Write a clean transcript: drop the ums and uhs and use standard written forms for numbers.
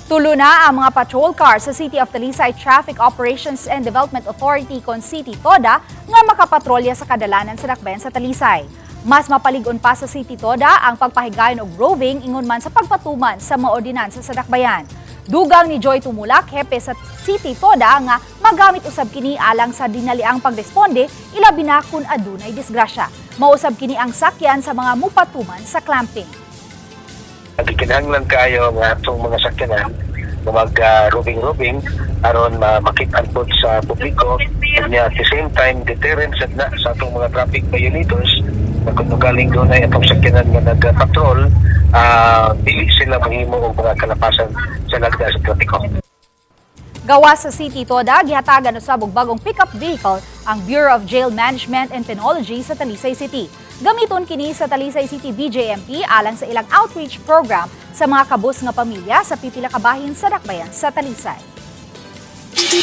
Tulo na ang mga patrol car sa City of Talisay Traffic Operations and Development Authority kon City TODA nga makapatrolya sa kadalanan sa dakbayan sa Talisay. Mas mapalig-on pa sa City TODA ang pagpahigayon og roving ingon man sa pagpatuman sa mga ordinansa sa dakbayan. Dugang ni Joy Tumulak, hepe sa City TODA, nga magamit usab kini alang sa dinaliang pagresponde, ilabi na kun adunay disgrasya. Mausab kini ang sakyan sa mga mupatuman sa clamping. Gikinahanglan kayo nga atong mga sakyanan nga mag roving-roving aron makit-an pod sa publiko, ug at the same time deterrent sad na sa atong mga traffic violators na kung galing dunay atong sakyanan nga nag-patrol, dili sila mahimo og mga kalapasan sa lagda sa trapiko. Gawas sa City Toda, gihatagan usab og bagong pickup vehicle ang Bureau of Jail Management and Penology sa Talisay City. Gamiton kini sa Talisay City BJMP alang sa ilang outreach program sa mga kabus nga pamilya sa pipila ka bahin sa dakbayan sa Talisay.